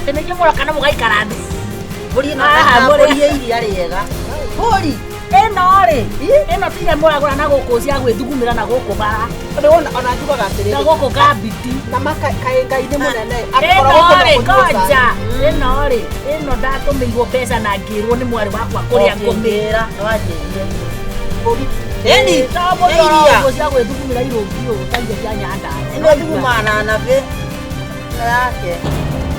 Atĩ nĩ inyuĩ mũroka na mũgaikara thĩ. Mbũri ĩno Haha na mũrĩ- mbũri ĩ iria rĩega. Mbũri. Ĩno rĩ, ĩno ti iria mũragũra na gũkũ cia gwĩthugumĩra na gũkũ bara Nĩ wona ona njugaga na atĩrĩrĩ. gũkũ kambiti. Na maka kaĩ Ngai nĩ mũnene. Ĩno Angĩkorwo rĩ, gũkũ no kũnyua ngoja. cai. Ĩno rĩ, ĩno ndatũmĩirwo mbeca na ngĩrwo nĩ mwarĩ wakwa kũrĩa ngũmĩra. Ũkĩnjĩra, nĩwanjĩrire. Mbũri. Ĩni, To nĩ mũndũ iria. ũguo cia gwĩthugumĩra irũngi ũũ ta iria cia Nyandarua. Ĩno thugumaga na nabĩ. Ĩno yake.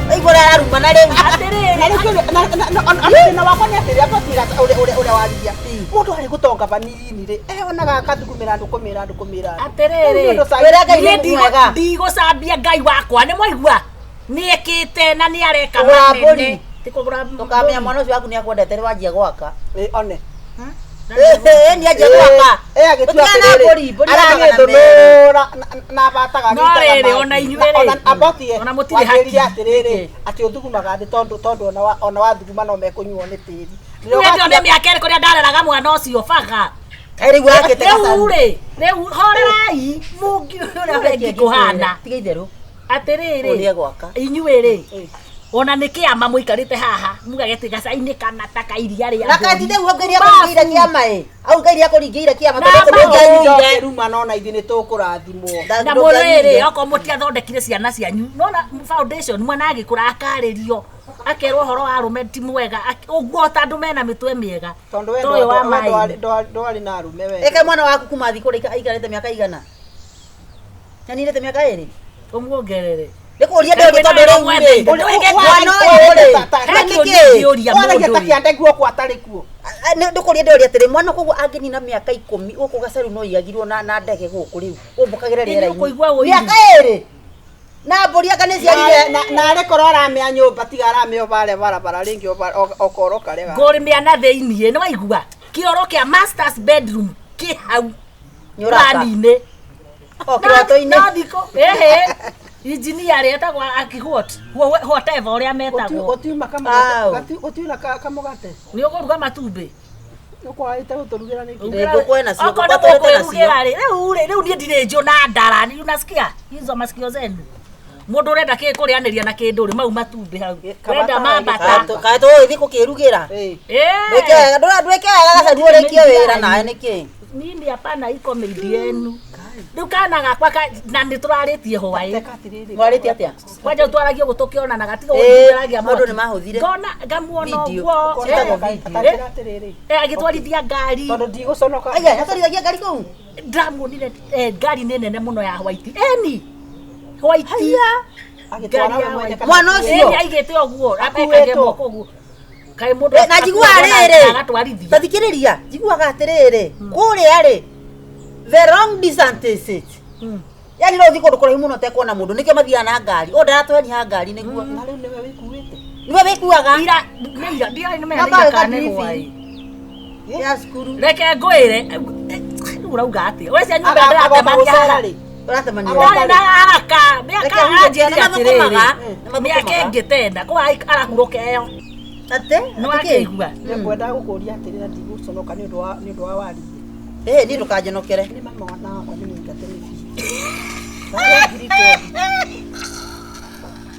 Waigua ũrĩa ararumana rĩu. Atĩrĩrĩ, Na rĩu kĩũria- na- na- na- ona thĩna wakwa nĩ atĩrĩ abatiĩ ũrĩa waririe mũndũ arĩ gũtonga vanini rĩ eonaga akathugumĩra andũ kũmĩra andũ kũmĩra andũ. Atĩrĩrĩ. Rĩu nĩ ũndũ cai- Wĩra Ngai Niĩ nĩ mwega. ndigũcambia Ngai wakwa nĩ mwaigua nĩ ekĩte na nĩ areka Kũgũra manene. mbũri. Ti kũgũra Ndũkamenya mwana ũcio waku nĩakwendete rĩ wanjia gwaka. Ĩ, one Ĩ, nĩanjia gwaka. Ĩ, agĩtua Ũtigane na atĩrĩrĩ, mbũri, mbũri yakaga na merĩ. aragĩthũnũra na abataga No agĩitaga rĩrĩ, maĩ. ona inyuĩ Na rĩ, ona abotie ona mũtirĩ wanjĩrire haki. atĩrĩrĩ atĩ ũthugumaga thĩ tondũ tondũ ona wa- ona wathuguma no mekũnyuo nĩ tĩri Rĩu ĩyo nĩ mĩaka ĩrĩkũ rĩa ndareraga mwana ũcio baga. Kaĩ rĩu wakĩte Rĩu gacaru. rĩ, rĩu horerai mũngi ũrĩa bengi kũhana. Tiga itherũ. Atĩrĩrĩ, Ũyũ nĩegwaka. inyuĩ rĩ, ona nĩ kĩama mũikarĩte haha mugage atĩ gacai-inĩ kana ta ka iria rĩa Na mbũri. kaĩ tinde guo ngairia kũringĩire kĩama ĩ. Au ngairia kũringĩire kĩama Na tondũ ma- ndũngĩanyuire. ruma nona ithuĩ nĩ tũkũrathimwo Na mũrĩrĩ okorwo mũtiathondekire ciana cianyu nona foundation mwana agĩkũra akarĩrio akerwo ũhoro wa arũme ti mwega ũguo ta andũ mena mĩtwe mĩega tondũ we Ta ũyũ wa ndwa- maĩ. ndwarĩ- ndwarĩ ndwarĩ na arũme we Ĩke mwana waku kuma thikũ rĩ aikarĩte mĩaka igana. Nyanirĩte mĩaka ĩrĩ. Ũmuongerere. Nĩ kũria ndĩũria tondũ rĩu rĩ. Mwana ũyũ rĩ. Hena Nĩkĩ kĩ? ũngĩũria waragia mũndũ ta rĩ. kĩande guoko atarĩ kuo Ndũkũria ndĩũria atĩrĩ mwana koguo angĩnina mĩaka ikũmi gũkũ gacaru no igagirwo na na ndege gũkũ rĩu ũmbũkagĩre Ĩ, nĩ rĩera-inĩ. ũkũigua ũiru. Mĩaka ĩrĩ. Na mbũri anga nĩ ciarire. narĩ korwo aramĩa nyũmba tiga aramĩa ovare barabara rĩngĩ okoro karega Ngũrĩmĩa na thĩiniĩ nĩ waigua kĩoro kĩa masters bedroom kĩ hau Nĩ ũraka. plani-inĩ. O kĩroto-inĩ. No thikũ ĩhĩ injinia rĩ etagwo aki what whatever ũrĩa metagwo gũtiuma Au. gũtiuna kamũgate nĩ ũkũruga matumbĩ. ũkwaĩte gũtũrugĩra nĩkĩ Rĩ, ngũkũ ĩna cio, Okorwo ngũkũ nĩ atũrĩte nacio. mũkwĩrugĩra rĩ rĩu rĩ rĩu niĩ ndirĩ njũ na ndara nĩ unasikia hizo masikio zenu mũndũ ũrenda kĩ kũrĩanĩria na kĩndũ rĩ mau matumbĩ hau wenda mambata Kaĩ tũgũgĩthiĩ kũkĩrugĩra. Ĩ. Eh. Ndwĩke wega ndwĩke wega gacaru ũrĩkie wĩra nawe nĩkĩ? Mimi hapana iko maidi yenu rĩu kana gakwa na nĩ tũrarĩtie hwaĩ Teka atĩrĩrĩ Mwarĩtie atĩa? kwanja twaragia ũguo tũkĩonanaga tiga Ĩĩ, ũguo maũndũ nĩmahũthire. ngona ngamuona Video. ũguo Ciĩtagwo Eh, video. Atĩra atĩrĩrĩ eh, agĩtwarithia ngari tondũ ndigũconoka Aya, atwarithagia ngari kũu? ndamuonire eh, ngari nĩ nene mũno ya white eni white agĩtwara Ngari we ya mwene white. kana Mwana ũcio. Ĩni aigĩte ũguo Akuĩtwo. ekage moko ũguo kaĩ mũndũ Eh, na njiguaga rĩrĩ agatwarithia ta thikĩrĩria njiguaga atĩrĩrĩ kũrĩa rĩ the wrong distance is it yani no ũthiĩ kũndũ kũraihu mũno ũtekuona mũndũ nĩkĩo mathiaga na ngari ũyũ ndaratwenia ngari nĩguo na rĩu nĩwe wĩkuĩte nĩwe wĩkuaga ira nĩ ira ndiarĩ nĩ menya Namba nĩ ira wĩka kana nĩ driving. hwaĩ ya cukuru reke ngwĩre rĩu ũrauga atĩa we cia nyũmba Aga- agoka ndĩratemania gũcera haha rĩ ũratemania ndarĩ na haraka mĩaka Reke huge, anjĩrire nĩmathũkũmaga, atĩrĩrĩ nĩmathũkũmaga. mĩaka ĩngĩ tenda kũ arahurũka ĩyo atĩ nĩ atĩ kĩ? wakĩigua Nĩngwendaga gũkũria atĩrĩ na ndigũconoka nĩ ũndũ wa nĩ ũndũ wa wariĩ Ĩ, niĩ ndũkanjonokere nĩ mama mwana wakwa nĩ mũingate nĩ biũ Ndaheo ngiri twendi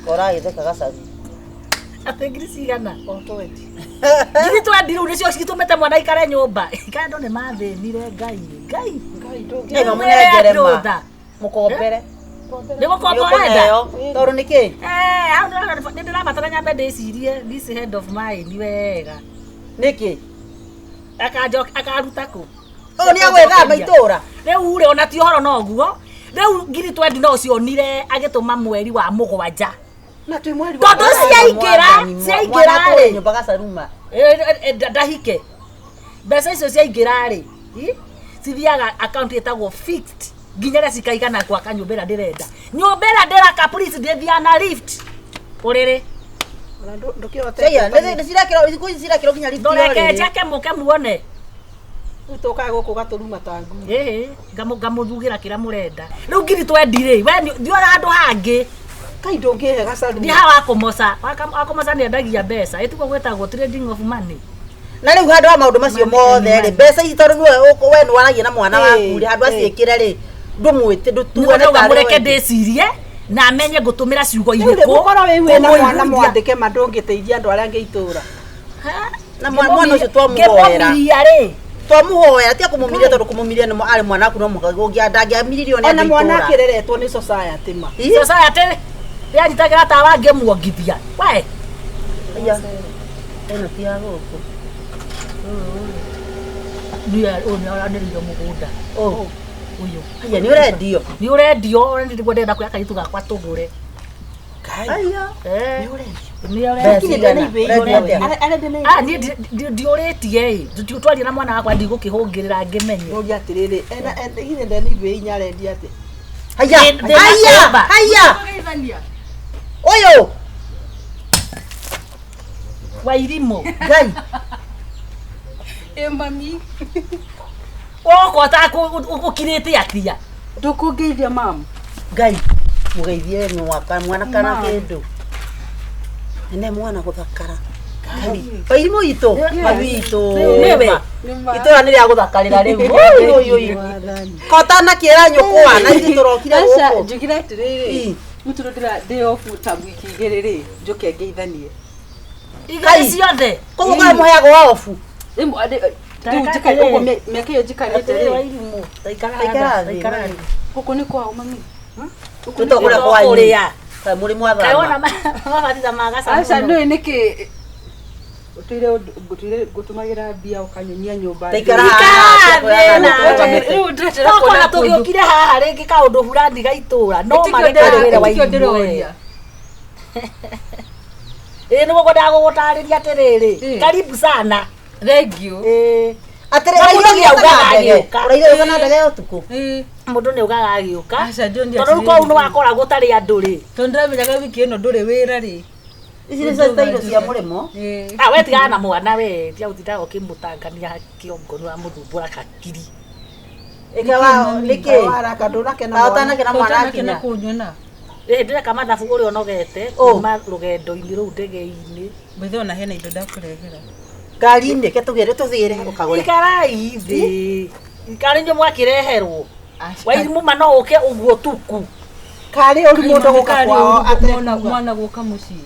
koragĩtheka gacaru atĩ ngiri cigana o twendi ngiri twendi rĩu nĩcio citũmĩte mwana aikare nyũmba kaĩ andũ nĩ mathĩnire ngai ngai ngai Ĩ, ndũngĩ mamũnengere ma. Mwĩre andũ tha. mũkombere nĩ gũkomba ũrenda Nĩũkũneo. tondũ nĩkĩ Eh, hau nĩ ndĩrabatara nyambe ndĩcirie this head of mine wega nĩkĩ akanjoka akaruta kũ ũyũ nĩ agwĩthamba itũra rĩu rĩ ona ti ũhoro no guo rĩu ngiri twendi no cionire agĩtũma mweri wa mũgwanja na twĩ mweri wa Tondũ ciaingĩra, ciaingĩra rĩ. nyũmba gacaruma Eh, eh, eh, ndahike mbeca icio ciaingĩra rĩ i, cithiaga account ĩtagwo fixed nginya rĩrĩa cikaigana gwaka nyũmba ĩrĩa ndĩrenda nyũmba ĩrĩa ndĩraka please ndĩthiaga na lift ũrĩrĩ Ona ndũkĩhotete Cia, nĩ cirakĩrwo thikũ ici cirakĩrwo nginya lift ndũreke ũrĩrĩ. njake mũke muone Rĩu tũkaga gũkũ gatũruma ta ngui ĩhĩ ngamũthugĩra kĩrĩa mũrenda rĩu ngiri twendi rĩ we thiĩ handũ hangĩ kai ndũngĩhe gacaruma thiĩ haha wakũmoca wakũmoca nĩ endagia mbeca ĩtiguo gwĩtagwo trading of money Na rĩu handũ ha maũndũ macio mothe rĩ mbeca ici tondũ nĩwe we nĩwaragia na mwana waku rĩ handũ aciĩkĩre rĩ ndũmwĩte nĩguo ndũtuone ndauga tarĩ mũreke we. ndĩcirie Na amenye ngũtũmĩra ciugo Rĩu irĩkũ. gũkorwo wĩ wĩna mwana kũmũiguithia. mwandĩke ma ndũngĩteithia andũ arĩa angĩ itũra. Ha? Na mwana ũcio twamũhoera. Ngĩmũmiria rĩ. Twamuhoera tia kũmũmiria tondũ kũmũmiria nĩ arĩ mwana waku no mũhaka ndangĩamiririo nĩ Ona andũ mwana itũra. akĩreretwo nĩ society ma. Ih, Society yanyitagĩra tawa ngĩmuongithia. We. aya. Ĩno ti ya gũkũ. Niĩ ũyũ nĩ aranĩrĩire mũgũnda. Oh, Ũyũ. aya nĩ ũrendio. Nĩ ũrendio nĩguo ndĩrenda kuoya kairĩtu gakwa tũgũre. Aya. Eh. Nĩ ũrendio. Nĩ ũrendio. Mbeca cigana? Ũrendio atĩa? Arendia na Ah, niĩ ndiũrĩtie ĩ. Twaria na mwana wakwa ndigũkĩhũngĩrĩra ngĩmenye. Nũria atĩrĩrĩ, ena githĩ ndena ibĩ inya arendia atĩa? Haya, Ndĩ na haya, kũmba. haya. Ũyũ. Wairimũ. Ngai. Ĩ mami. Woka ũtakũkirĩte atia. Ndũkũngeithia mam. Ngai. Mũgeithie mwaka mwana kana Ma. kĩndũ. Nene mwana gũthakara. Ngai. Wairimũ itũ. Mami itũ. Nĩwe. Itũra nĩ rĩa gũthakarĩra rĩu. Oi, oi, oi. Kota na kĩra nyũkwa na ithuĩ tũrokire Aca gũkũ. njugire atĩrĩrĩ. Ĩ. Rĩu tondũ ndĩra ndĩ off ta wiki igĩrĩ rĩ, njũke ngeithanie. Igĩrĩ ciothe. Koguo kũrĩa mũheagwo obu. Rĩu Tareka rĩu njikarĩ atĩrĩrĩ. ũguo mĩaka ĩyo njikarĩte Atĩrĩrĩ rĩ. Wairimũ. Taikara Taikara haha, thĩ, taikara mami. thĩ. Gũkũ nĩ kwao mami. Tũtokũrĩa kwanyu. Tũkũrĩa. Kaĩ mũrĩ Kaĩ wona mwathama. mabatitha magaca Aca mũno. nĩũĩ nĩkĩ ũtũire ngũtũire ngũtũmagĩra mbia ũkanyonia nyũmba. Taikara Ikara haha. thĩ nawe. Rĩu ndĩretera Tokona kuona kũndũ. tũgĩũkire haha rĩngĩ kaũndũ burani ga itũra no Ĩtikio marekarĩre ndĩra- ĩtikio Wairimũ. ndĩroria. Ĩ nĩguo ngwendaga gũgũtarĩria atĩrĩrĩ. Ĩ. Karibu sana. Thank you. Ĩ. Atĩrĩ, Na ũraire mũndũ nĩ ũgĩũka na augaga ndege. agĩũka. Ũraire ũgĩũka na ndege ya ũtukũ. Ĩ. Mũndũ nĩ augaga agĩũka. Aca ndionia Tondũ rĩu kũu nĩ wakoragwo ũtarĩ andũ rĩ. Tondũ ndĩramenyaga wiki ĩno ndũrĩ wĩra rĩ. Ici nĩ cia cia mũrĩmo. Ĩ. Ah, we tigana na mwana we, tiga gũtindaga ũkĩmũtangania kĩongo nĩ wamũthumbũra hakiri. Ĩka wa nĩkĩ? Waraka ndũnakena Ta mwana. ũtanakena mwana Ũtanakena akinya. kũnyona. Ĩ ndĩreka mathabu ũrĩa ũnogete Oh. kuma rũgendo-inĩ rũu ndege-inĩ. Mbithe ona hena indo ndakũrehera. Ngari-inĩ ke tũgĩre tũthĩre ũkagũre. Ikarai thĩ. Ikarĩ inyuĩ mwakĩreherwo. Wairimũ ma no ũke ũguo tuku. Karĩ ũru mũndũ gũka kwao mwana atekuga. mwana gũka mũciĩ.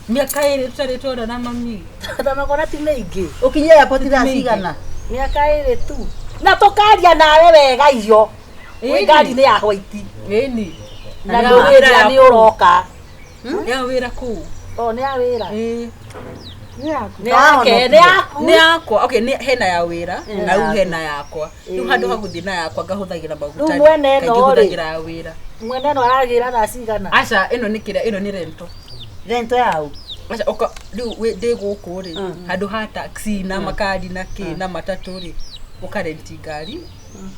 Mĩaka ĩrĩ tũtarĩ twonana mami. Thamagona ti mĩingĩ. Ũkinye airport thaa cigana? Mĩaka ĩrĩ tu. Na tũkaria nawe wega iyo. Wĩ Ĩni. ngari-inĩ ya hwaiti. Ĩni. Na Ya ndũngĩnjĩra wĩra nĩ kũu. ũroka. Ya wĩra kũu. O nĩ ya wĩra. Ĩ. Nĩ yaku. Nĩ yake, nĩ yaku. Nĩ yakwa. Okay, nĩ hena ya wĩra na rĩu yaku. hena yakwa. Rĩu handũ ha gũthiĩ na yakwa ngahũthagĩra maguta. Rĩu mwene ĩno kaingĩ rĩ. hũthagĩra ya wĩra. Mwene ĩno aragĩra thaa cigana. Aca ĩno nĩ kĩrĩa ĩno nĩ rento. Rento yau. Aca ũka rĩu ndĩ gũkũ rĩ handũ ha taxi na makari na kĩ na matatũ rĩ ũkarenti ngari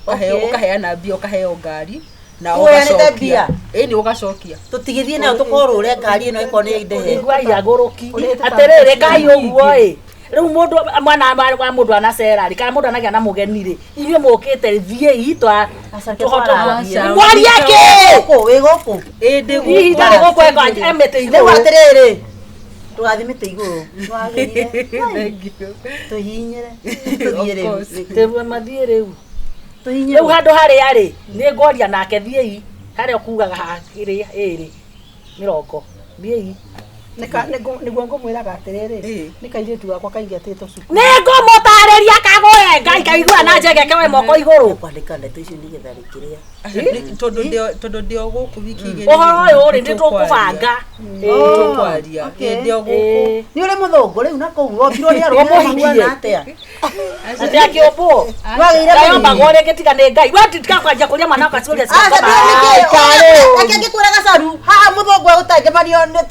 ũkaheo Okay. ũkaheana mbia ũkaheo ngari na Ũheanĩte ũgacokia mbia? Ĩni ũgacokia. Tũtigĩthiĩ nayo tũkorũre ngari ĩno ĩkorwo nĩ ndehe. Igua iagũrũki. Ũrĩhĩte Atĩrĩrĩ kai ũguo ĩ. Rĩu mũndũ mwana wa mũndũ anacera rĩ kana mũndũ anagĩa na mũgeni rĩ inyuĩ mũkĩte thiĩi twa Aca, ke tũhote twarathiĩ. Aca. mwarie kĩ Gũkũ, wĩ gũkũ. Ĩ ndĩ hihi gũkũ. ndarĩ gũkũ eko emĩtĩ Rĩu igũrũ atĩrĩrĩ. Ndũgathiĩ mĩtĩ igũrũ. Nĩwagĩrire. Thank you. Tũhihinyĩre. Tũthiĩ Of rĩu. course. Tĩrue mathiĩ rĩu rĩu Tũhihinyĩre. handũ harĩa rĩ nĩ ngoria nake thiĩi harĩa ũkugaga hakĩrĩ ĩrĩ mĩrongo thiĩi Nĩguo ngũmwĩraga atĩrĩrĩ, Ĩ. nĩ kairĩtu gakwa kaingatĩtwo cukuru. nĩ ngũmũtarĩria kagũre ngai kaigua na njegeke we moko igũrũ Kwandĩka ndeto icio nĩgetha rĩkĩrĩa. Aca, tondũ ndĩ o gũkũ wiki igĩrĩ ũhoro ũyũ rĩ nĩ tũkũbanga tũkwaria. Okay. Ĩ ndĩ o gũkũ. Ĩ. Nĩ ũrĩ mũthũngũ rĩu na kũu wombirwo nĩ arũme Ũmũhikie. mahuana atĩa? Atĩ akĩũmbwo Wagĩire kayombagwo rĩngĩ tiga nĩ ngai we ndikakwanjia kũria mwana wakwa ciũria Aca cia nĩkĩ? Reke ngĩkwĩra gacaru haha mũthũngũ egũtangemanio nĩ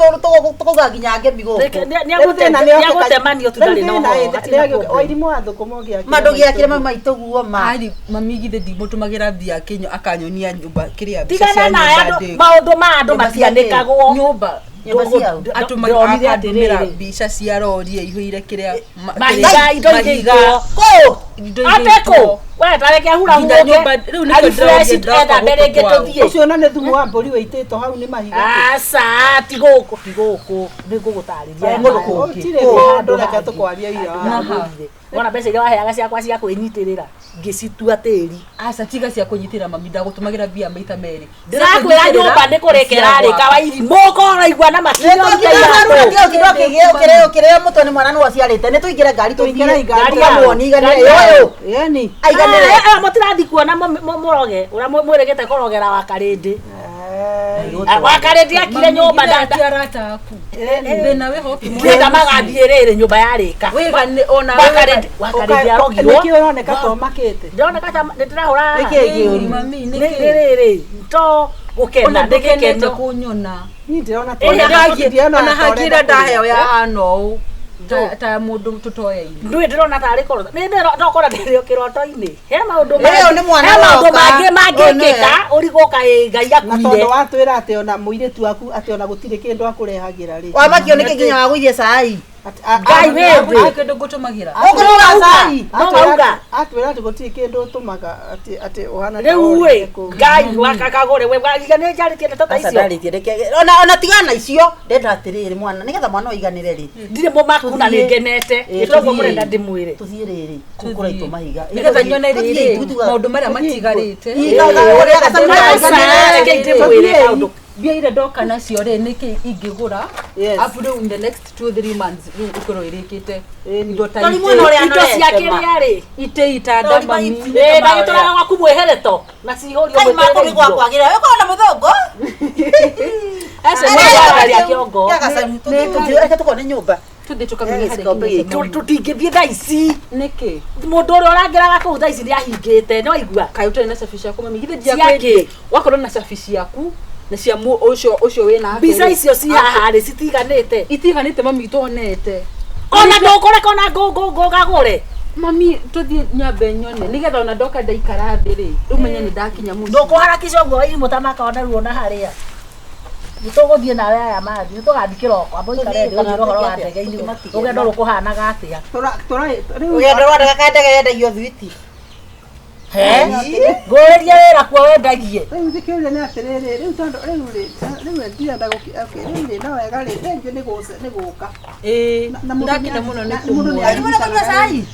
tũkauga nginya ngemi gũkũ. nĩagũtemanio tu ndarĩ na ũhoro hatirĩ na problem. Wairimũ wa thũkũma ũngĩakire Ma ndũgĩakĩre mama maitũ guo ma. Ari mami githĩ ndimũtũmagĩra mbia akĩnyo akanyonia nyũmba kĩrĩa mbica tigana cia na nyũmba andũ ndĩ- maũndũ ma andũ Nyũmba cia matianĩkagwo nyũmba Nyũmba ciao. Ndĩronire akandũmĩra atĩrĩrĩ. mbica cia rori ĩihũire kĩrĩa Mahiga, kĩrĩa- indo mahiga, igĩitwo. Kũ? indo ateko igĩitwo. we tareke hura Nginya nyũmba- rĩu nĩkĩo ndĩraũria ndĩroka ethambe gũkũ rĩngĩ kwao. tũthiĩ Ũcio ona nĩ thumu wa mbũri wĩitĩtwo hau nĩ mahiga. aca ti gũkũ ti gũkũ nĩ ngũgũtarĩria Kũndũ kũngĩ. Gũtirĩ Kũu handũ handũ reke hangĩ. tũkwaria ira. Naha. Wona mbeca iria waheaga ciakwa cia kwĩnyitĩrĩra Ngĩcitua tĩri. Aca tiga cia kũnyitĩra mami ndagũtũmagĩra mbia maita merĩ. Ndĩrakwĩra nyũmba nĩ kũrĩka ĩrarĩka Wairimũ ũkoraigua na makinya Ũkĩrĩo mũtwe nĩ mwana nĩ waciarĩte nĩ tũingĩre ngari Tũingĩre tũthiĩ ngari. tũkamuonie iganĩre Ngari ũyũ Yani. aiganĩre. Mũtirathi kuona mũroge ũrĩa mwĩrĩgĩte kũrogera Wakarĩndĩ. Wakarĩndĩ akire nyũmba Ti arata aku. Thĩna wĩho ũkĩmwona. ndĩrenda magathiĩ rĩrĩ nyũmba yarĩka. Wĩga nĩ ona Wakarĩndĩ Wakarĩndĩ arogirwo. Nĩkĩ ũroneka ta ũmakĩte? Ndĩroneka ta nĩndĩrahũra Nĩkĩ kĩũru? Mami nĩ nĩkĩ? rĩrĩ to gũkena Ona nĩ ndũkenete gĩkeno. kũnyona. Niĩ ndĩrona ta Ĩĩ, Ona ndĩrona- hangi ndĩrona ona ta hangi ũrenda ĩrĩa ndaheo kũrĩa. ya hana ũũ. Ta ta mũndũ tũtoyaine. Ndũĩ ndĩrona tarĩ kũrota nĩ ndokora ndĩrĩ o kĩroto-inĩ he maũndũ Ĩyo nĩ mwana he maũndũ woka. mangĩ Ũyũ mangĩkĩka nĩwe. ũrigwo kaĩ Ngai Na tondũ akuire. watwĩra atĩ ona mũirĩtu waku atĩ ona gũtirĩ kĩndũ akũrehagĩra rĩ. Wamakio nĩkĩ nginya wagũithie cai? Ngai wĩ thĩ. Gũtirĩ kĩndũ ngũtũmagĩra. Ũkũnyua cai? No wauga. Atwĩra atĩ gũtirĩ kĩndũ ũtũmaga atĩ atĩ ũhana ta Rĩu ĩ worire kũu. Ngai wakakagũre we waiga nĩ njarĩtie ndeto ta Aca icio. ndarĩtie reke ona ona tigana na icio ndenda atĩrĩrĩ mwana nĩgetha mwana ũiganĩre rĩ. Ndirĩ mũmaku na nĩ ngenete. Ĩĩ, Nĩ toguo tũthiĩ. mũrenda ndĩmwĩre. Tũthiĩ rĩrĩ kũu kũraitwo mahiga. Nĩgetha nyone rĩrĩ maũndũ marĩa matigarĩte. Aca, reke ndĩmwĩre kaũndũ. Mbia iria ndoka nacio rĩ nĩkĩ ingĩgũra Yes. afu rĩu in the next 2 3 months rĩu ĩkorwo ĩrĩkĩte indo ta Tori itĩ- mwana ũrĩa Indo cia kĩrĩa rĩ. itĩ itanda Tori mami maitũ. Ĩ na gĩtũraga gwaku mwĩhereto na cihũrio Kai mako mwĩkĩrĩre nĩ indo. gwakwagĩra. Ũkorwo na mũthũngũ. Aca Nĩ nĩ wakaria kĩongo. Reke tukone nyũmba. tũthiĩ tũkamenye harĩa Gĩkombe kinyĩte gĩkĩ. mami. Tũtingĩthiĩ thaa ici. Nĩkĩ Mũndũ ũrĩa ũrangĩraga kũu thaa ici nĩ ahingĩte nĩ waigua. kaĩ ũtarĩ na cabi ciaku mami githĩ Cia ndiakwĩrire kĩ? wakorwo na cabi ciaku na cia ũcio ũcio wĩna Mbica icio ci haha rĩ citiganĩte. itiganĩte mami tonete Ona ndũkũreka ona ngũgagũre. Mami tũthiĩ nyambe nyone nĩgetha ona ndoka ndaikara thĩ rĩ rĩu menye nĩ ndakinya mũciĩ. Ndũkũharakisha ũguo Wairimũ ta makona ruo na harĩa. Nĩ tũgũthiĩ nawe aya mathiĩ nĩ tũgathiĩ kĩroko amba ũikare thĩ ũnjĩre ũhoro wa ndege-inĩ rũgendo rũkũhanaga atĩa. Rũgendo rwa ndege ndege yendagio thwiti. He? Ngũrĩrie wĩra kuo wendagie. Rĩu thikĩrĩria nĩ atĩrĩrĩ rĩu tondũ rĩu rĩ rĩu ndirenda okay, rĩu rĩ no wega rĩ thengiũ nĩ nĩ gũka. Ĩĩ Na mũndũ ndakena nĩ- mũno nĩ na mũndũ nĩ kũmuona. Mũndũ kũnyua cai?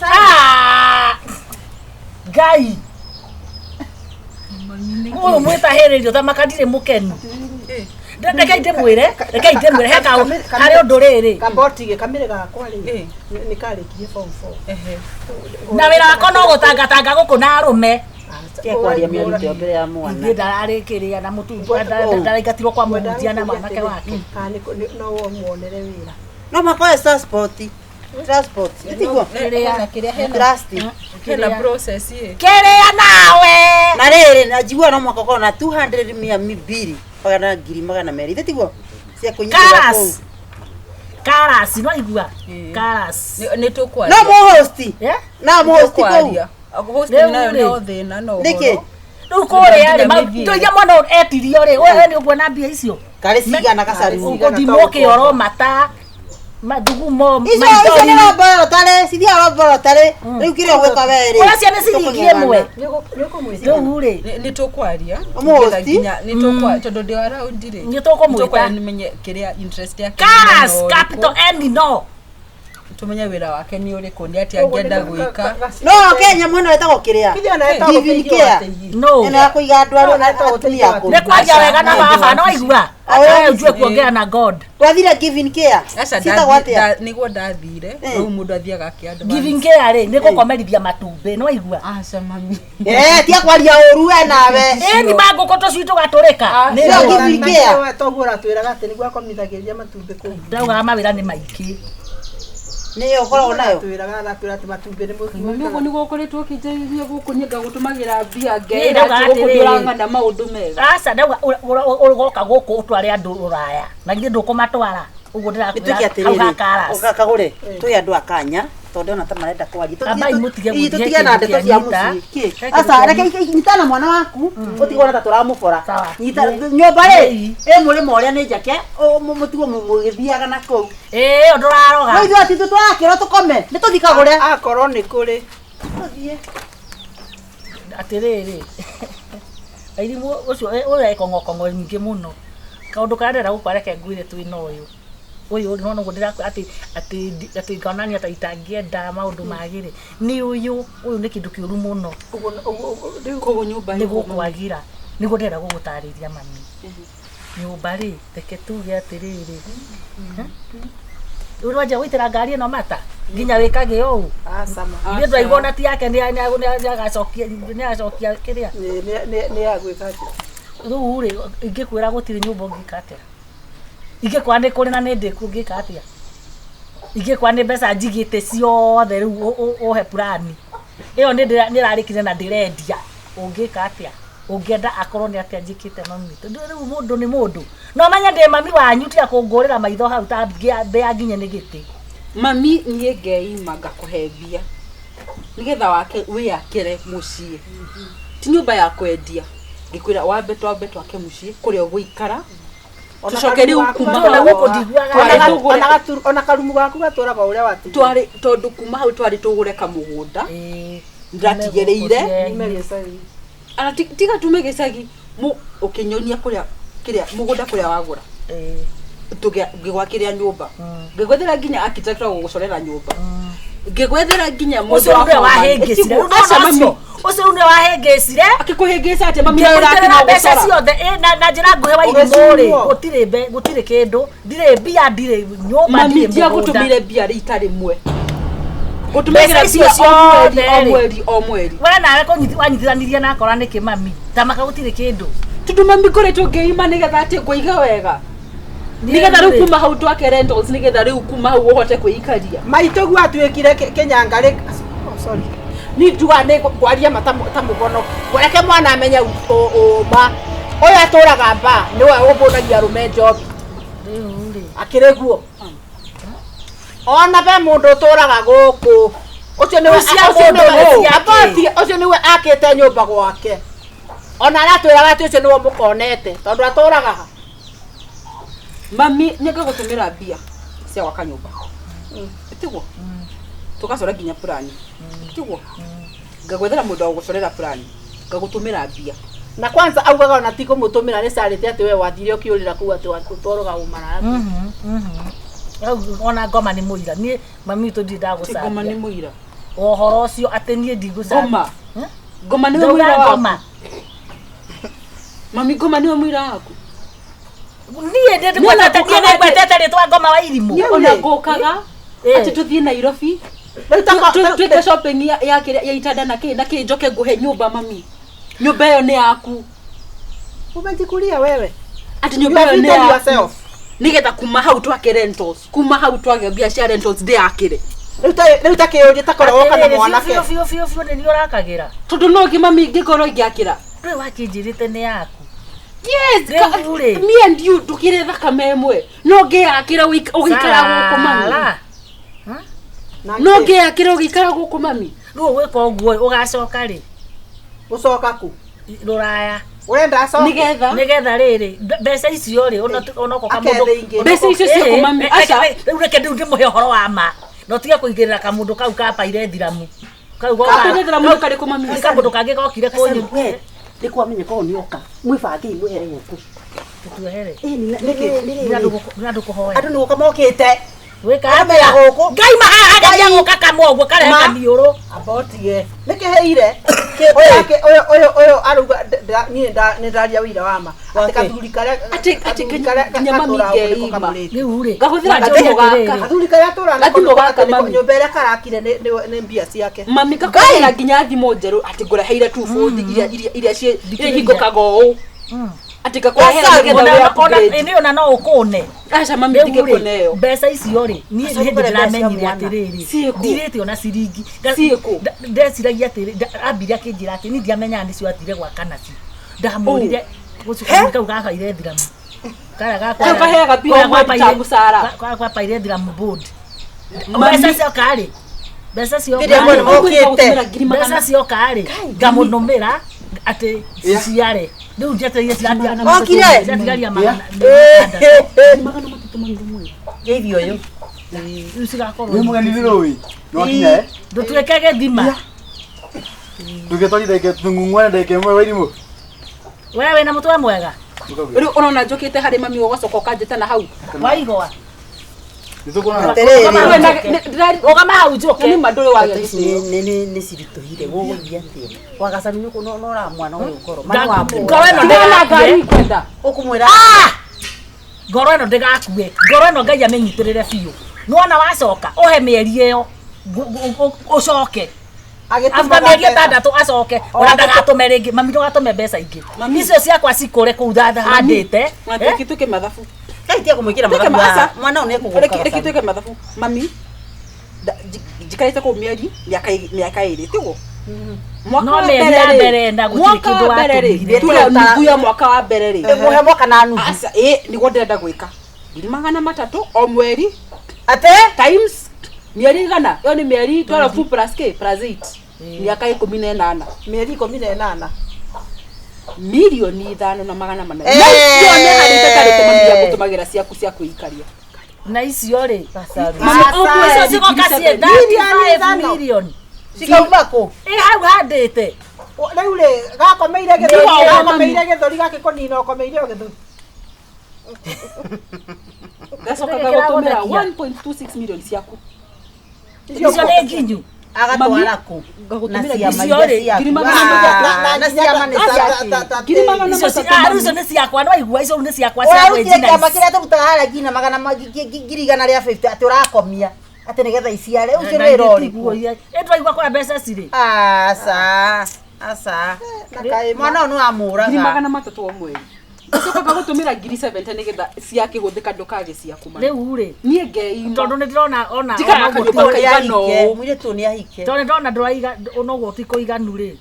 Ah! Ngai ũyũ mwĩtahĩrĩrio ta maka ndirĩ mũkenu. Rekei ndĩmwĩre, rekei ndĩmwĩre he kaũ harĩ ũndũ rĩrĩ. Kaboti gĩ kamĩrĩ gakwa rĩ Ĩĩ. nĩ karĩkirie form 4. Ehe. Na wĩra wakwa no gũtangatanga gũkũ na arũme. Tiga kwaria mĩario ĩyo mbere ya mwana. Ithuĩ ndararĩkĩrĩa na mũtu ndaraingatirwo kwa mũhunjia na mwanake wake. Kana no muonere wĩra. No makoe transport. Transport. Tiguo. Hena kĩrĩa hena Trust. hena process ĩ. Kĩrĩa nawe. Na rĩrĩ na njigua no mwaka ũkorwo na 200 mia mbiri magana ngiri magana merĩ. Ithe tiguo? Cia kũnyitĩra Karas. kũu. Karas, no igua. Ĩĩ. Karas. Nĩ tũkwaria. No mũhosti. Eh? No mũhosti kũu. Tũkwaria. Hosting Rĩu nayo rĩ. no thĩna no Nĩkĩ? ũhoro. Rĩu kũrĩa rĩ, Nginya mĩthiĩre. indo iria mwana ũyũ etirio rĩ, we nĩ ũkuona mbia icio. Karĩ cigana gacaru. Ũgũthimwo kĩoro mata, mathugumo, Icio icio nĩ laboratory, cithiaga laboratory. Rĩu kĩrĩa ũgwĩka we rĩ. Ũrĩa ciana ciringi ĩmwe. Rĩu rĩ, Nĩ tũkwaria. Ũmũhosti? Nĩgetha nginya nĩ tũkwaria tondũ ndĩ around rĩ. Nĩ tũkũmwĩta. Nĩ tũkwaria nĩmenye kĩrĩa interest yake nĩ Karas, mwena ũrĩkũ. capital N no. Tũmenye wĩra wake nĩ ũrĩkũ nĩ atĩa angĩenda gwĩka. No Kenya mwena wetagwo kĩrĩa? Ithuĩ ona etagwo Giving ũteithio care. wa teithio. No. Ĩno ya kũiga andũ arĩa atumia akũrũ. Nĩ kwaria wega na baba, no igua. Ata ujue kuongea na God. Twathire giving care. Aca Ciĩtagwo atĩa? nĩguo ndathire Eh. rĩu mũndũ athiaga akĩ advance. Giving care rĩ, nĩ gũkomerithia matumbĩ, no igua. Aca mami. Eh, tiga kwaria ũru we nawe. Ĩni ma ngũkũ tũcui tũgatũrĩka. Nĩ Cio rĩu. giving care. Toguo ũratwĩraga atĩ nĩguo akomithagĩria matumbĩ kũu. Ndaugaga mawĩra nĩ maingĩ. Nĩyo ũkoragwo nayo. Atwĩraga aratwĩra atĩ matumbĩ nĩ Mami ũguo nĩguo ũkoretwo ũkĩnjarĩria gũkũ niĩ ngagũtũmagĩra mbia Niĩ ngeĩra ndauga atĩ gũkũ atĩrĩrĩ. ndũrang'ana maũndũ mega. Aca ndauga ũgoka gũkũ ũtware andũ rũraya na githĩ ndũkũmatwara ũguo Nĩtuĩke ndĩrakwĩra hau atĩrĩrĩ, ha Karas. kagũre twĩ andũ a kanya tondũ ndĩrona ta marenda kwaria. Ambai mũtige Ii, gũthiĩ tũtige na kĩndũ ndeto kĩa cia nyita. mũciĩ. Kĩ? He kĩndũ Aca, kĩa reke nyita na mwana waku ũtigwo ta tũramũbora. Sawa. Nyita Nĩ. nyũmba rĩ Nĩ. ĩ mũrĩmo ũrĩa nĩ njake mũtigwo mũgĩthiaga na kũu. Ĩĩ ũndũ ũraroga. No ithuĩ atĩ tũrakĩrwo tũkome nĩ tũthiĩ kagũre. Akorwo nĩ kũrĩ. Tũthiĩ. Atĩrĩrĩ Wairimũ ũcio ũrĩa ĩkong'okong'o nyingĩ mũno kaũndũ karĩa ndĩrenda gũkwa reke ngwĩre twĩna ũyũ. Ũyũ nĩwona ũguo ndĩrakwĩra atĩ atĩ atĩ ngonania ta itangĩenda maũndũ magĩre nĩ ũyũ ũyũ nĩ kĩndũ kĩũru mũno. Ũguo rĩu Koguo nyũmba nĩ ĩyo mami. gũkwagĩra nĩguo ndĩrenda gũgũtarĩria mami. Nyũmba rĩ, reke tuge atĩrĩrĩ, rĩu nĩwanjia gũitĩra ngari ĩno mata nginya wĩkage ũũ. Aca ma. Nĩ ndwaigua ona ti yake nĩ agacokia kĩrĩa. Nĩ ya gwĩka atĩa? Rĩu rĩ, ingĩkwĩra gũtirĩ nyũmba ũngĩka atĩa? Ingĩkwĩra nĩ kũrĩ na nĩ ndĩku ũngĩka atĩa? Ingĩkwĩra nĩ mbeca njigĩte ciothe rĩu ũhe purani ĩyo nĩ ĩrarĩkire na ndĩrendia, ũngĩka atĩa? Ũngĩenda akorwo nĩ atĩa njĩkĩte mami? Tondũ rĩu mũndũ nĩ mũndũ. No menye ndĩ mami wanyu tiga kũngũrĩra maitho hau ta mbĩa nginye nĩ gĩtĩ. Mami niĩ ngeima ngakũhe mbia nĩgetha wake wĩyakĩre mũciĩ, ti nyũmba ya kwendia. Ngĩkwĩra wambe twambe twake mũciĩ kũrĩa ũgũikara, tũcoke rĩu kuma Ona hau gũkũ ndiguaga Twarĩ wega. tũgũre- Ona karumu gaku gatũraga ũrĩa watigire. Twarĩ tondũ kuma hau twarĩ tũgũre kamũgũnda. Ĩĩ. Ndatigĩrĩire. Ume gĩcagi. Ana tiga tume gĩcagi, ũkĩnyonia kũrĩa kĩrĩa mũgũnda kũrĩa wagũra. Ĩĩ. Ngĩgwakĩria nyũmba, ngĩgwethera nginya architect wa gũgũcorera nyũmba, ngĩgwethera nginya mũndũ Ũcio wa nĩwe foreman. wahĩngĩcire. Ĩtiguo, aca mami. Ũcio rĩu nĩwe wahĩngĩcire. Akĩkũhĩngĩca atĩa mami? Ngĩmũitĩrĩra mbeca Ũrakinya ciothe na njĩra nguhĩ wa irimũ rĩ, Ũgĩcumwo. gũtirĩ kĩndũ, ndirĩ mbia, ndirĩ nyũmba, mami. ndirĩ mũgũnda. Ndiagũtũmĩire mbia rita rĩmwe, Mbeca ngũtũmagĩra icio mbia o mweri, o ciothe rĩ. mweri, o mweri. We nawe wanyitithanirie na akora nĩkĩ mami? Tamaka gũtirĩ kĩndũ. Tondũ mami ngoretwo ngĩima nĩgetha atĩ ngũige wega, nĩgetha rĩu kuma hau twake rentals, nĩgetha rĩu kuma hau ũhote kwĩikaria. Maitũ guo atuĩkire kĩnyangarĩ. Oh, sorry. Ni njugaga nĩ ngwaria ma ta mũhonoki. Reke mwana amenye ũma. Ũyũ atũraga mba nĩwe ũbũnagia arũme njobi. Rĩu rĩ. Akĩrĩ guo. Ona be mũndũ ũtũraga gũkũ. Ũcio nĩwe Cia ũcio mũndũ nĩwe nĩ ciake. Abati, ũcio nĩwe akĩte nyũmba gwake. Ona aratwĩraga atĩ ũcio nĩwe mũkonete tondũ atũraga ha. Mami, nĩ ngagũtũmĩra mbia cia gwaka nyũmba, tiguo tũgacora nginya plani, tiguo ngagwethera mũndũ wa gũgũcorera plani, ngagũtũmĩra mbia. Na kwanza augaga ona ti kũmũtũmĩra nĩ carĩte atĩ we wathire ũkĩũrĩra kũu atĩ ũtwarũga ũmaraya. Hau ona ngoma nĩ mũira. Niĩ mami witũ ndirĩ Ti ngoma nĩ ndagũcambia. mũira. Ũhoro ũcio atĩ niĩ ndigũcambia. Ngoma. Ngoma nĩwe Ndauga mũira waku. ngoma. Mami, ngoma nĩwe mũira waku. Niĩ ndĩgwetete rĩtwa ngoma wa irimũ. Niĩ ona ngũkaga atĩ tũthiĩ Nairobi Rĩu ta twĩke shopping ya kĩrĩa ya itanda na kĩ na kĩ, njoke ngũhe nyũmba mami. Nyũmba ĩyo nĩ yaku. Umejikulia wewe. Atĩ You nyũmba have ĩyo nĩ eaten yaku. yourself. Nĩgetha kuma hau twake rentals, kuma hau twake mbia cia rentals ndĩyakĩre. Rĩu ta kĩũria ta korwo woka na Atĩrĩrĩ, mwanake. biũ biũ biũ biũ nĩ niĩ ũrakagĩra. Tondũ no ngĩ mami ngĩkorwo ingĩakĩra. Ndũĩ wakĩnjĩrĩte nĩ yaku. Yes, Rĩu rĩ. me and you tukire thakame ĩmwe. No ngĩyakĩra ũgĩikara gũkũ mami. Sara. Na No kĩ? ngĩyakĩra ũgĩikara gũkũ mami. Rĩu ũgwĩka ũguo ũgacoka rĩ? Gũcoka kũ? Rũraya. Ũrenda acoke? Nĩgetha Nĩgetha rĩrĩ mbeca icio rĩ onokorwo kamũndũ Akethe ingĩ. Mbeca icio ciĩkũ mami? Aca. Rĩu reke rĩu ndĩmũhe ũhoro wa ma na ũtige kũigĩrĩra kamũndũ kau ka paire thiramu kau Kapaire thiramu nĩ karĩkũ mami? Nĩ kamũndũ kangĩ gokire kũnyu. We nĩ kwamenya korwo nĩ oka mwĩbangei mwĩhere gũkũ. Tũtuehere. Nĩ Nĩ andũ kũhoya. andũ nĩ gũka mokĩte. Wĩka Andũ mena atĩa? gũkũ. Ngai mahaha ngai gũka kamwe ũguo karehe Ma. kamiũrũ. Amba ũtige. Nĩkĩheire? Ũyũ ũyũ ũyũ ũyũ arauga niĩ nĩ ndaria ũira wa ma. Atĩ Wake. kathuri karĩa Atĩ- atĩ kathuri karĩa nginya mami gatũraga gũkũ nĩko ngeima. kamũrĩte. Rĩu rĩ. Ngahũthĩra wanjũria gathimũ gaka. atĩrĩrĩ, Kathuri karĩa atũraga nako Gathimũ nĩko gaka, atĩ nĩko mami. nyũmba ĩrĩa karakire nĩ mbia ciake. Mami ngakũrehera nginya thimũ njerũ atĩ ngũreheire 240 iria iria ihingũkaga ũũ. Atĩ ngakũrehera nĩgetha Ona wĩ ona upgrade. ĩnĩ ona no ũkũne. Aca mami Rĩu rĩ, ndingĩkũneo. mbeca icio rĩ niĩ Aca nĩ hĩndĩ ũgũre mbeca cia ndĩramenyire mwana. atĩrĩrĩ Ciĩkũ? ndirĩte ona ciringi. Ciĩkũ? Ndeciragia atĩrĩ ambire akĩnjĩra atĩ niĩ ndiamenyaga nĩcio athire gwaka nacio. Ndamũrire gũcio kau gabaire thiramu. Karĩa gakwa Kau kaheaga mbia o mweri ta mũcara. Kwa paire thiramu board. Mami. Mbeca cioka rĩ, mbeca cioka Rĩrĩa mwena rĩ, mokĩte. mbeca cioka rĩ, ngamũnũmĩra atĩ ciciare. Rĩu njetereire Okire? ciratigaria magana. Ngeithi ũyũ. Rĩu cigakorwo Nĩ mũgeni nĩ rũĩ. Nĩ wakinya eh? ndũtuĩke gĩthima. Ndũgĩtwari ndagĩka tũng'ung'uane ndagĩka ĩmwe wa irimũ. We wĩna mũtwe mwega. Rĩu ũrona njũkĩte harĩ mami ũgacoka ũkanjĩta na hau. Waigua. Nĩtũkuonana. Atĩrĩrĩ. Rũgama hau njũke. Nĩ ma ndũrĩ wagĩa Ndeto ici gĩtĩo. nĩ ciritũhire gũgũthiĩ atĩa wagacaru nĩ no ra mwana ũyũ ngoro ma nĩ wa Ngoro ĩno Tigana na ngari ndĩgakue. ikwenda. ũkũmwĩra Ngoro ĩno ndĩgakue. Ngoro ĩno Ngai amĩnyitĩrĩre biũ. Nĩwona wacoka ũhe mĩeri ĩyo ũcoke. After mĩeri ĩtandatũ acoke ona ndagatũme rĩngĩ mami ndũgatũme mbeca ingĩ icio ciakwa cikũre kũu handĩte. Reke tuĩke mathabu. Ngai tiga kũmwĩkĩra Tuĩke mathabu ma- haha. aca. Mwana ũyũ nĩ Reke ekũgũka tuĩke mathabu. Mami njikarĩte kũu mĩeri mĩaka ĩrĩ tiguo? Mwaka No wa mĩeri mbere ya rĩ, mbere na gũtirĩ mwaka kĩndũ wa mbere rĩ, watũmire. tuge nuthu ya mwaka wa mbere rĩ. Ĩmũhe mwaka na nuthu. Aca, ĩ nĩguo ndĩrenda gwĩka. 300,000 o mweri Atĩ times mĩeri igana ĩyo nĩ mĩeri 12 plus k plus 8 mĩaka 18 Mĩeri 18. 5,400,000. Eh. Na icio nĩ harĩ itatarĩte mami ya gũtũmagĩra ciaku cia kwĩikaria. Na icio rĩ Mami, o mweri icio cigoka ciĩ ngiri 35 million cikauma kũ? Ĩ hau handĩte. Rĩu rĩ gakomeire gĩthũri Nĩ wa gakomeire gĩthũri gakĩkũnina ũkomeire o gĩthũri. Gacoka Kĩrĩa gagũtũmĩra kĩragũthekia. 1.26 million ciaku. Icio nĩ nginyu. Agatwara kũ? Na Ngagũtũmĩra ciama icio iria rĩ, ciaku. ngiri magana Ah, na ciama nĩ ciaku. Ngiri magana Icio matatũ rĩu mami. icio nĩ ciakwa nĩwaigua icio rĩu nĩ ciakwa cia Ũrarutire gwĩjina kĩama ici. kĩrĩa tũrutaga harĩa nginya magana 150,000 atĩ ũrakomia atĩ nĩgetha iciare ũcio wĩra ũrĩkũ? Ĩ ndwaigua kũrĩa mbeca cirĩ. Aca aca mwana ũyũ nĩ wamũraga. 300,000 o mweri. Gacoka gagũtũmĩra 70,000 nĩgetha ciakĩhũthĩka ndũkage ciaku mami. Rĩu rĩ Niĩ ngeima. tondũ nĩ ndĩrona ona Njikaraga ona ũguo kanyũmba ti- kaigana ũũ. Mũirĩtu ũyũ nĩ ahike. tondũ nĩ ndĩrona ndũraiga ona ũguo ti kũiganu rĩ.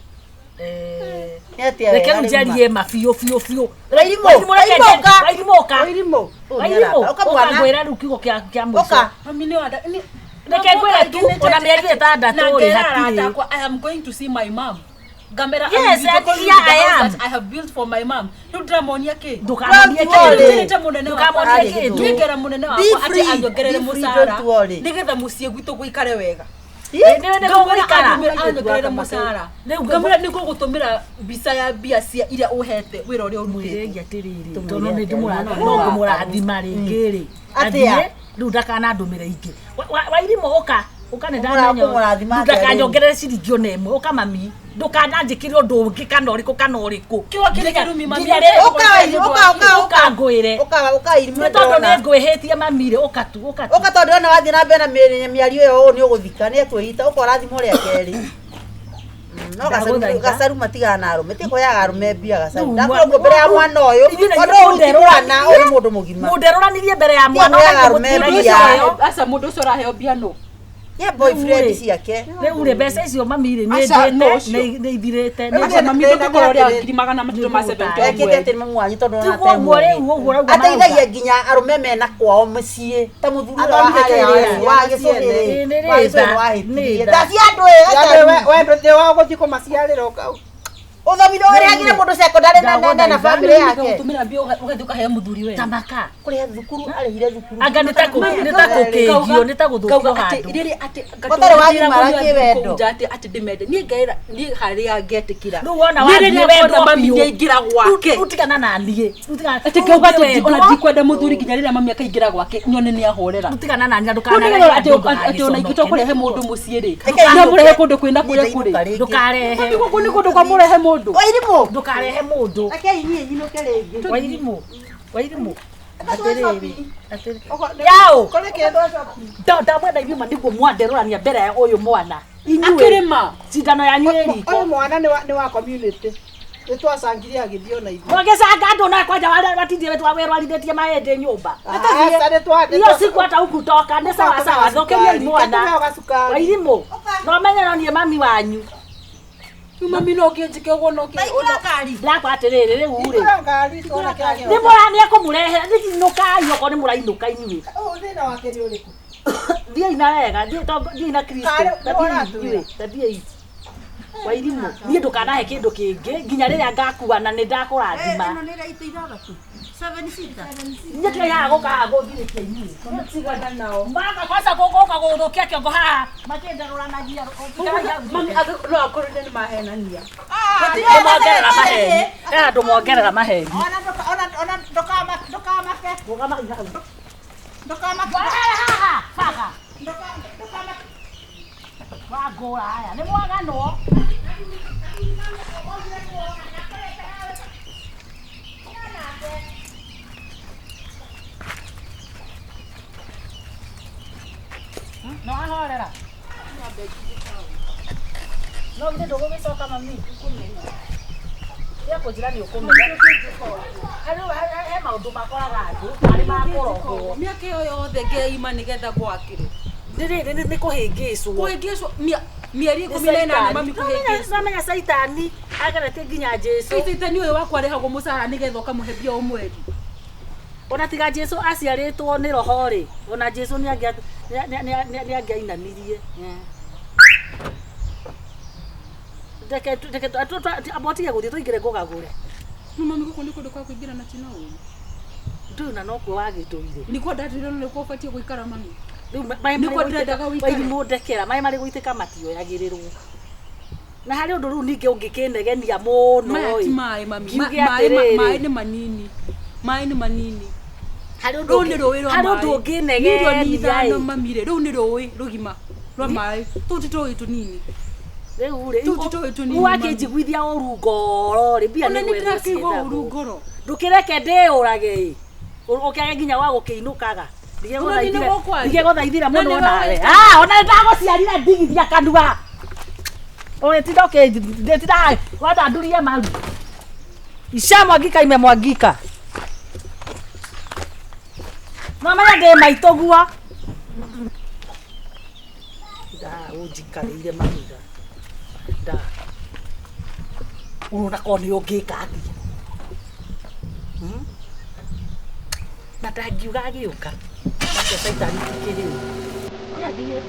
Nĩ atĩa Reke wega rĩu rĩu njarie ma biũ biũ biũ. Wairimũ, Wairimũ, reke Wairimũ, njarie. ũka. Wairimũ ũka. Wairimũ. Ũyũ nĩ Wairimũ araka. Ũka ũka mwana. ngwĩre rĩu kiugo kĩa mũico. Ũka. Mami nĩ wanda nĩ Reke ngwĩre tu ona mĩeri ĩtandatũ rĩ hatirĩ. I am going to see my mom. Ngamera Yes, I will and call you here the I house am. that I have built for my mom. Rĩu ndĩramonia kĩ? Ndũkamonie Don't worry. kĩndũ. Ndĩrĩte mũnene wakwa. Ndũkamonie kĩndũ. Ndĩngera mũnene Be wakwa atĩ free. anyongerere Be free, mũcara don't worry. nĩgetha mũciĩ gwitũ gũikare wega. Nĩ nĩ gũgũikara. Anyongerere mũcara. Rĩu Ngamwĩra nĩ ngũgũtũmĩra mbica ya mbia cia iria ũhete wĩra ũrĩa ũrutĩte. Mwĩrei atĩrĩrĩ Tũmwĩre tondũ nĩ atĩa, ndĩmũrathima mwana no wa ngũmũrathima rĩngĩ rĩ. Atĩa? Athiĩ, rĩu ndakanandũmĩre ingĩ. Wairimũ ũka ũka nĩ ndamenya Ũkũmũrathima atĩa rĩu? ndakanyongerere ciringi ona ĩmwe ũka mami ndũkananjĩkĩre ũndũ ũngĩ kana ũrĩkũ kana ũrĩkũ. Kĩo kĩrĩ kĩrumi mami. Nginya rĩrĩa- Ũka Wairimũ, ũka, ũka, ũka. Ũka ngwĩre. Ũka ũka Wairimũ Nĩ tondũ nĩ ndĩrona. ngwĩhĩtie mami rĩ ũka tu ũka tu. Ũka tondũ ndĩrona wathiĩ na mbere na mĩario ĩyo ũũ nĩ ũgũthika nĩ ekwĩhita ũka ũrathimwo rĩa kerĩ. No gacaru Ndagũthaitha. gacaru matigana na arũme ti kũheaga arũme mbia gacaru Rĩu ndakwĩra ũguo mbere ya mwana ũyũ Ithuĩ na tondũ ithuĩ ũyũ ti mwana ũyũ nĩ mũndũ mũgima. Mũnderũranirie mbere ya mwana kũheaga ũka arũme mũtiragia mbia. ĩyo. Aca mũndũ ũcio ũraheo mbia nũ? Ye boyfriend Rĩu rĩ, ciake. Rĩu rĩ mbeca icio mami rĩ nĩ Aca, no ndĩte ũcio. nĩ ithirĩte. Aca mami ndũngĩkorwo ũrĩa 370,000 o Ekĩte mweri. atĩ nĩ mamu wanyu tondũ ona Tiguo ũguo rĩu ũguo ũrauga ateithagia marauga. nginya arũme mena kwao mũciĩ ta mũthuri ũrĩa wa Athomire harĩa kĩrĩa, wa ciana gĩcũhĩ Ĩ, nĩ wa rĩ gĩcũhĩ tha, nĩ wahĩtirie nĩ tha. ta cia andũ ĩ Yaani gacaru we ndũthĩ wa gũthiĩ kũmaciarĩra ũka. ũthomire ũrehagĩre mũndũ secondary na family yake Ngagũtũmĩra mbia ũgathiĩ ũkaheo mũthuri we. Tamaka. kũrĩha thukuru arĩhire thukuru Anga nĩ ta nĩ ta gũkĩngio nĩ ta gũthũkio handũ. Rĩrĩ atĩ Ũtarĩ wagimara kĩwendo. atĩ atĩ ndĩmende niĩ ngaĩra niĩ harĩa ngetĩkĩra. Rĩu wona Niĩ wathiĩ rĩrĩa wendwo nguona mami biũ. nĩaingĩra gwake. Rĩu tigana na niĩ. Rĩu tigana- Atĩ ngauga atĩ wendwo. ona ndikwenda mũthuri nginya rĩrĩa mami akaingĩra gwake nyone nĩahorera. Rĩu tigana na niĩ na Rĩu ndũkanarehe nĩgetha atĩ andũ atĩ ona ingĩtua kũrehe mũndũ mũciĩ rĩ Reke no mũrehe kũndũ kwĩna kũrĩa Niĩ kũrĩ. ndainũka rĩngĩ. Ndũkarehe. Gũkũ nĩ kũndũ kwa mũrehe mũndũ. Wairimũ Ndũkarehe mũndũ. reke inyuĩ nyinũke rĩngĩ Wairimũ. Wairimũ. Atĩrĩrĩ. Atĩrĩrĩ. Yaũ. Kũrĩ kĩndũ Ndamwenda inyuĩ ma nĩguo mwanderũrania mbere ya ũyũ mwana. Inyuĩ. Akĩrĩma. Cindano yanyu ĩ riko. Ũyũ mwana nĩ wa community. Nĩ twacangire agĩthiĩ ona ithuĩ. Mwagĩcanga andũ na kwanja watindire werwarithĩtie mahĩndĩ nyũmba. Aca nĩ twa Hiyo siku hata hukutoka nĩ sawa sawa thũkĩriai mwana. Tũheo gacukari. Wairimũ. No menye no niĩ mami wanyu. Rĩu mami no kĩnjĩke ũguo no kĩ. Ndakwa atĩrĩrĩ rĩu rĩ. Ikũra ngari tuona kĩrĩa Nĩ mũra nĩ ekũmũrehe nĩinũkai okorwo nĩ mũrainũka inyuĩ. Ũyũ thĩna wake nĩ ũrĩkũ? Thiĩi na wega, thiĩi na Kristo. Karĩ, Ta nĩ thiĩi ũratwĩra. inyuĩ, ta thiĩi. Wairimũ, niĩ ndũkanahe kĩndũ kĩngĩ nginya rĩrĩa ngakua na nĩ ndakũrathima. nĩ raitũ ithathatũ seven sita Inyuĩ tigai haha gũka haha gũthirĩkia inyuĩ. Maka kwanza gũka gũthũkia kĩongo haha makĩndarũranagia. Mami no akorwo nĩ mahenania. Ndũmongerera maheni. Ena ndũmongerera maheni. Ona ona ndũkamake. Rũgama hau. Ndũkamake. Wahere haha. Baga. Wangũra aya nĩ mwaganwo. No ahorera. No githĩ ndũgũgĩcoka mami? Tiga kũnjĩra nĩ ũkũmenya. Harĩ he maũndũ makoraga andũ marĩ ma kũrogwo. Mĩaka ĩyo yothe ngeima nĩgetha gwakĩrwo. Nĩ kũhĩngĩcwo. Kũhĩngĩcwo mĩeri 18 mami kũhĩngĩcwo. Namenya caitani ageretie nginya Jesu. Caitani ũyũ wakwa arĩhagwo mũcara nĩgetha ũkamũhe mbia o mweri. Ona tiga Jesu aciarĩtwo nĩ roho rĩ, ona Jesu nĩ angĩainamirie. Reke reke amba ũtige gũthiĩ tũingĩre ngũgagũre. No mami gũkũ nĩ kũndũ kwa kũingĩra na tina ũru. Ndũĩ na nokuo wagĩtũire. Nĩkuo ndatũire no nĩkuo ũbatiĩ gũikara mami. Rĩu maĩ Nĩkuo marĩ ndĩrendaga gũitĩka ũikare. wairimũ ndekera maĩ marĩ gũitĩka matioyagĩrĩrwo. Na harĩ ũndũ rĩu ningĩ ũngĩkĩnegenia mũno Maya ti ĩ. maĩ mami. Ngiuge Maĩ atĩrĩrĩ. maĩ nĩ manini. Maĩ nĩ manini. Harĩ ũndũ Rũu nĩ rũĩ rwa harĩ maĩ. ũndũ Milioni ũngĩnegenia ithano ĩ. mami rĩ, rũu nĩ rũĩ rũgima rwa maĩ. Tũu ti tũĩ tũnini. Rĩu rĩ Tũu ti tũĩ tũnini mami. wakĩnjiguithia ũru ngoro rĩ mbia Ona nĩ nĩ gwethwo ndĩrakĩigua ũru ciethagwo. ngoro. Ndũkĩreke ndĩũrage ĩ. Ũkĩage nginya wa gũkĩinũkaga. Ona niĩ nĩguo kwaria. Ndige gũthaithira Na mũno nĩwe nawe. wĩtagwo. Ah, ona nĩndagũciarira ndigithia kanua. Ũrĩtinda ũkĩndĩtinda wanda ndurie maru. Ishamwagika imemwagika. Mwamenya ndĩ maitũ guo. Nda ũnjikarĩire mahiga. Nda. Ũrona korwo nĩ ũngĩka atĩa. Na ndangiuga agĩũka. Nake caitani tikĩrĩ. Athiĩ.